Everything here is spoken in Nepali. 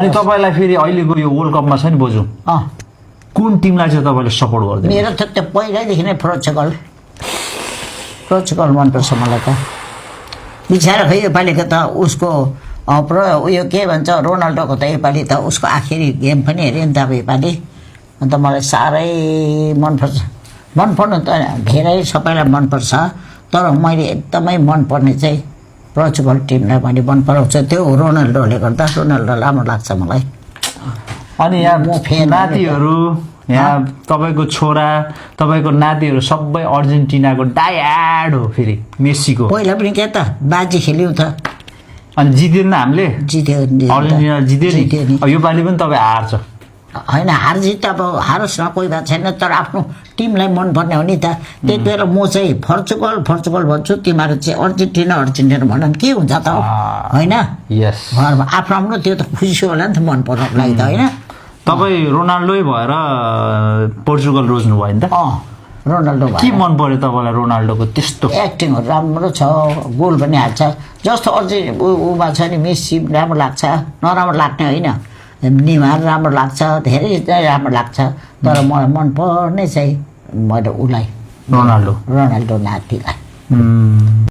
अनि तपाईलाई फेरि अहिलेको यो वर्ल्ड कपमा छ नि बोजू कुन टिमलाई चाहिँ तपाईले सपोर्ट गर्दै मेरो त त्यो पहिल्यैदेखि नै पोर्चुगल मनपर्छ मलाई त बिचारा खै योपालिको त उसको उयो के भन्छ रोनाल्डोको त योपालि त उसको आखिरी गेम पनि हेऱ्यो नि त अब योपालि अन्त मलाई साह्रै मनपर्नु त धेरै सबैलाई मनपर्छ तर मैले एकदमै मनपर्ने चाहिँ पोर्चुगल टिमलाई मैले मन पराउँछ त्यो रोनाल्डोले गर्दा रोनाल्डो राम्रो लाग्छ मलाई अनि यहाँ नातिहरू यहाँ तपाईको छोरा तपाईको नातिहरू सबै अर्जेन्टिनाको डायहार्ड हो फेरि मेसीको पहिला पनि के त बाजी खेल्यौ त अनि जित्यो नि हामीले जित्यो अर्जेन्टिना जित्यो नि यो पालि पनि तपाईँ हार्छ होइन हार जित अब हारोस् न कोही बात छैन तर आफ्नो टिमलाई मनपर्ने हो नि त त्यति बेला म चाहिँ पोर्चुगल भन्छु तिमीहरू चाहिँ अर्जेन्टिना भन के हुन्छ त होइन घरमा आफ्नो त्यो त खुसी होला नि त मन पर्नको लागि त होइन तपाईँ रोनाल्डोै भएर पोर्चुगल रोज्नु भयो नि त रोनाल्डो के मन पर्यो तपाईँलाई रोनाल्डोको त्यस्तो एक्टिङहरू राम्रो छ गोल पनि हाल्छ जस्तो उमा छ नि मेसी राम्रो लाग्छ नराम्रो लाग्ने होइन निमार राम्रो लाग्छ धेरै राम्रो लाग्छ तर मलाई मनपर्ने चाहिँ मैले उसलाई रोनाल्डो नातिलाई